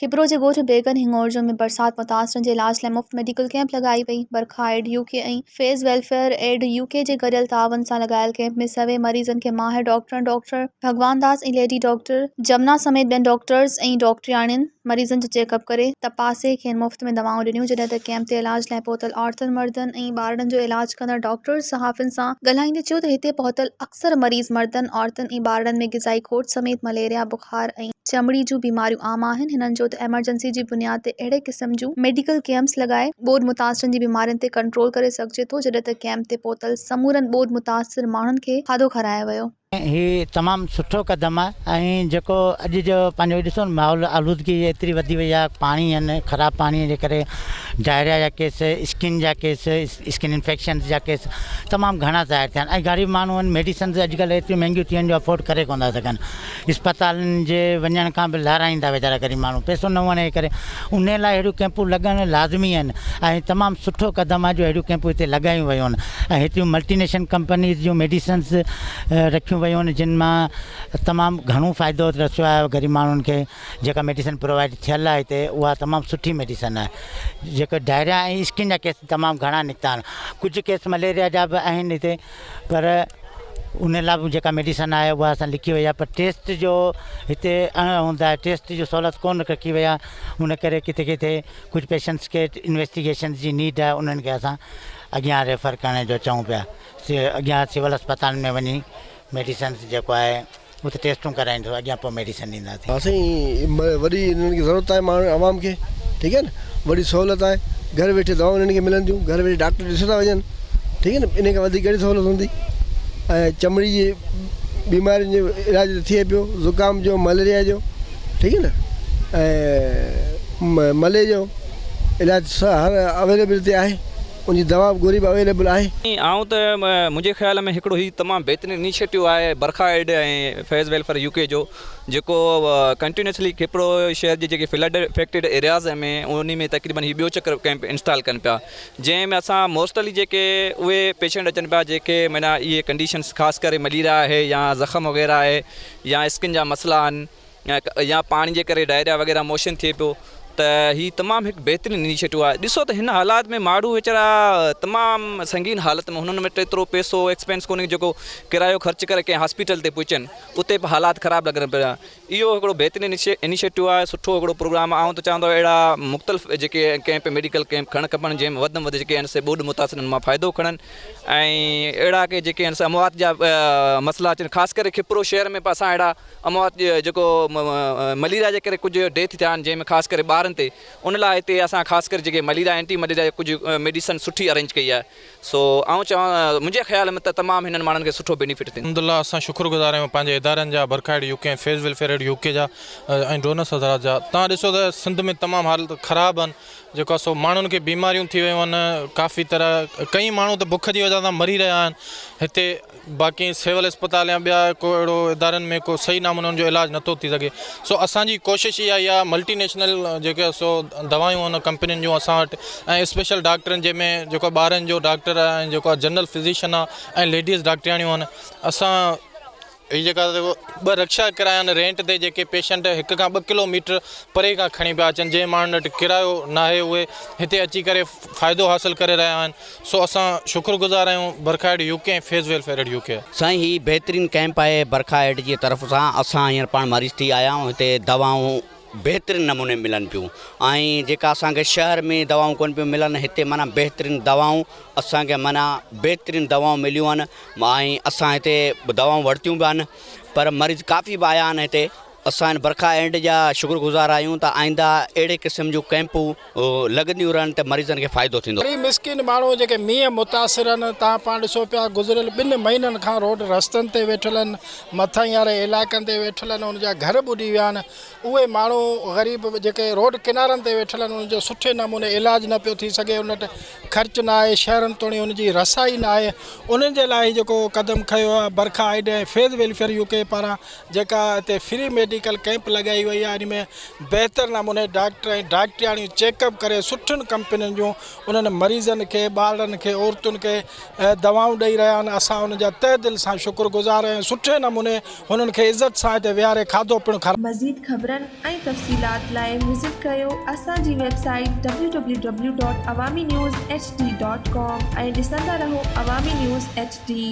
کپرو جي ڳوٺ بيگن هڱورجو ۾ برسات متاثرن جي علاج لاء مفت ميڊيڪل ڪئمپ لڳائي وئي. Barkha aid U K ۽ Faiz welfare aid U K جي گڏيل تعاون سان لڳايل ڪئمپ ۾ سوين مريضن کي ماهر ڊاڪٽرن doctor Bhagwan Das ۽ lady doctor Jamna سميت ٻين ڊاڪٽرز ۽ ڊاڪٽرياڻين مريضن جو چيڪ اپ ڪري تپاسي کين مفت ۾ دوائون ڏنيون جڏهن ته ڪئمپ تي علاج لاء پهتل عورتن مردن ۽ ٻارڙن جو علاج ڪندڙ ڊاڪٽرز صحافين سان ڳالهائيندي چيو ته هتي پهتل اڪثر مريض مردن، عورتن ۽ ٻارڙن ۾ غذائي کوٽ سميت مليريا، بخار ۽ چمڙي جون بيماريون عام آهن. هنن چيو ته ايمرجنسي جي بنياد تي اهڙي قسم جون ميڊيڪل ڪئمپس لڳائي ٻوڏ متاثرن جي بيمارين تي ڪنٽرول ڪري سگهجي ٿو جڏهن ته ڪئمپ تي پهتل سمورن ٻوڏ متاثر ماڻهن کي کاڌو کارايو ويو. هي تمام سٺو قدم آهي ۽ جيڪو اڄ جو پنهنجو ڏسو نه ماحول آلودگي ايتري وڌي وئي آهي پاڻي آهن خراب پاڻي جي ڪري ڊائريا جا ڪيس اسڪن جا ڪيس اسڪن انفيڪشنز جا ڪيس تمام گهڻا ظاهر ٿيا آهن ۽ غريب ماڻهو آهن ميڊيسنز اڄڪلهه ايتريون مهنگيون ٿي ويون جو افورڊ ڪري ڪونه ٿا سگهن اسپتالن جي وڃڻ کان به لهرائين ٿا ويچارا غريب ماڻهو پئسو نه هئڻ جي ڪري ان لاء اهڙيون ڪئمپون لڳڻ لازمي آهن ۽ تمام سٺو قدم آهي جو اهڙيون ڪئمپون هتي لڳايون ويون آهن ۽ هتيون ملٽي نيشن ڪمپنيز جون ميڊيسنز رکيون ويون آهن جن مان تمام گهڻو فائدو رسيو آهي غريب ماڻهن کي جيڪا ميڊيسن پرووائيڊ ٿيل آهي هتي اها تمام سٺي ميڊيسن آهي جيڪو ڊائريا ۽ اسڪن جا ڪيس تمام گهڻا نڪتا آهن ڪجهه ڪيس مليريا جا به آهن هتي پر ان لاء به جيڪا ميڊيسن آهي اها اسان لکي وئي آهي پر ٽيسٽ جو هتي اڻ هوند آهي ٽيسٽ جو سهولت ڪونه رکي وئي آهي ان ڪري ڪٿي ڪٿي ڪجهه پيشنٽس کي انويسٽيگيشن جي نيڊ آهي انهن کي اسان اڳيان ريفر ڪرڻ جو چئون پيا اڳيان سول اسپتالن ۾ وڃي ميڊيسنس جيڪو آهي اتي ٽيسٽون ڪرائيندو اڳيان پوء ميڊيسن ڏينداسين. ها سائين وڏي انهن کي ضرورت آهي ماڻهن عوام کي ٺيڪ آهي نه وڏي سهولت آهي گهر ويٺي دوائون انهن کي ملن ٿيون گهر ويٺي ڊاڪٽر ڏسي ٿا وڃن ٺيڪ آهي نه انهي کان وڌيڪ ڪهڙي سهولت هوندي ۽ چمڙي جي بيمارين جو علاج ته ٿئي پيو زڪام جو مليريا جو ٺيڪ آهي نه ۽ ملي جو علاج هر اويليبلٽي آهي ان جي دوا به گوري به اويليبل آهي. آئون ته منهنجي خيال ۾ هڪڙو هي تمام بهترين انيشيٽو آهي Barkha aid ۽ Faiz welfare U K جو جيڪو ڪنٽينيوسلي کپرو شهر جي جيڪي فلڊ افيڪٽيڊ ايرياز ۾ انهي ۾ تقريبن هي ٻيو چڪر ڪئمپ انسٽال ڪن پيا جنهن ۾ اسان موسٽلي جيڪي اهي پيشنٽ اچن پيا جيڪي معنيٰ اهي ڪنڊيشنس خاص ڪري مليريا آهي يا زخم وغيره آهي يا اسڪن جا مسئلا آهن يا پاڻي جي ڪري ڊائريا وغيره موشن ٿئي پيو ته هي تمام هڪ بهترين انيشيٽو آهي ڏسو ته هن حالات ۾ ماڻهو ويچارا تمام سنگين حالت ۾ هنن وٽ ايترو پئسو ايڪسپينس ڪونهي جيڪو ڪرايو خرچ ڪري ڪنهن هاسپيٽل تي پهچن اتي به حالات خراب لڳن پيا اهو هڪڙو بهترين انيشيٽو آهي سٺو هڪڙو پروگرام آهي آئون ته چوان ٿو اهڙا مختلف جيڪي ڪئمپ ميڊيڪل ڪئمپ کڻڻ کپن جنهن ۾ وڌ ۾ وڌ جيڪي آهن سي ٻوڏ متاثرن مان فائدو کڻن ۽ اهڙا ڪي جيڪي آهن سي اموات جا مسئلا اچن خاص ڪري کپرو شهر ۾ به اسان اهڙا اموات جيڪو مليريا جي ڪري ڪجهه ڊيٿ ٿيا آهن جنهن ۾ خاص ڪري ٻارن تي ان لاء هتي اسان خاص ڪري جيڪي مليريا اينٽي مليريا جا ڪجهه ميڊيسن سٺي ارينج ڪئي آهي سو آئون چوان منهنجي خيال ۾ ته تمام هنن ماڻهن کي سٺو بينيفٽ ٿيندو. الحمدلله اسان شڪر گذار آهيون پنهنجي ادارن جا Barkha aid U K ۽ Faiz welfare aid U K جا ۽ ڊونرس حضرات جا تان ڏسو ته سنڌ ۾ تمام حالت خراب آهن جيڪو آهي سو ماڻهن کي بيماريون ٿي ويون آهن ڪافي طرح ڪئين ماڻهو ته بک جي وجه سان مري رهيا آهن هتي باقي سول اسپتال يا ٻيا ڪو اهڙو ادارن ۾ ڪو صحيح نموني ان جو علاج نٿو ٿي سگهي سو اسان جي ڪوشش اها ئي آهي ملٽي نيشنل جيڪي سو دوائيون آهن ڪمپنين جون اسان وٽ ۽ اسپيشل ڊاڪٽرن جنهن ۾ جيڪو ٻارن جو ڊاڪٽر آهي ۽ جيڪو جنرل فزيشن آهي ۽ ليڊيز ڊاڪٽرياڻيون آهن اسان هي جيڪا ٻه رڪشا ڪرايا آهن رينٽ تي جيڪي پيشنٽ هڪ کان ٻه ڪلو ميٽر پري کان کڻي پيا اچن جنهن ماڻهن وٽ ڪرايو ناهي اهي هتي اچي ڪري فائدو حاصل ڪري رهيا آهن سو اسان شڪر گذار آهيون Barkha aid U K ۽ Faiz welfare aid U K. سائين هي بهترين ڪئمپ آهي برکا ايڊ جي طرف سان اسان هينئر پاڻ مريض ٿي آيا آهيون هتي دوائون بهترين نموني ملن پيون ۽ جيڪا اسان کي شهر ۾ دوائون ڪونه پيون ملن هتي معنيٰ بهترين دوائون اسان کي معنيٰ بهترين دوائون مليون آهن ۽ اسان هتي دوائون ورتيون به آهن پر مريض ڪافي به آيا آهن هتي اسان هن برکا اينڊ جا شڪر گذار آهيون ته آئنده اهڙي قسم جون ڪئمپون لڳنديون رهن ته مريضن کي فائدو ٿيندو. غريب مسڪين ماڻهو جيڪي مينهن متاثر آهن تان پاڻ ڏسو پيا گذريل ٻن مهينن کان روڊ رستن تي ويٺل آهن مٿانهين واري علائقن تي ويٺل آهن ان جا گهر ٻڏي ويا آهن اهي ماڻهو غريب جيڪي روڊ ڪنارن تي ويٺل آهن انهن جو سٺي نموني علاج نه پيو ٿي سگهي ان وٽ خرچ نه آهي شهرن توڻي ان جي رسائي نه آهي انهن جي لاء هي جيڪو قدم کنيو آهي Barkha aid ۽ Faiz welfare U K پاران جيڪا هتي فري ميڊيڪل. ميڊيڪل ڪئمپ لڳائي وئي آهي ان ۾ بهتر نموني ڊاڪٽر ۽ ڊاڪٽرياڻيون چيڪ اپ ڪري سٺين ڪمپنين جون انهن مريضن کي ٻارڙن کي عورتن کي دوائون ڏئي رهيا آهن اسان انهن جا تهه دل سان شڪر گذار آهيون سٺي نموني هنن کي عزت سان هتي ويهاري کاڌو پڻ کارائي مزيد خبرن ۽ تفصيلات لاء وزٽ ڪريو اسان جي website W W W dot Awami news H D dot com ۽ ڏسندا رهو عوامي نيوز ايڇ ڊي.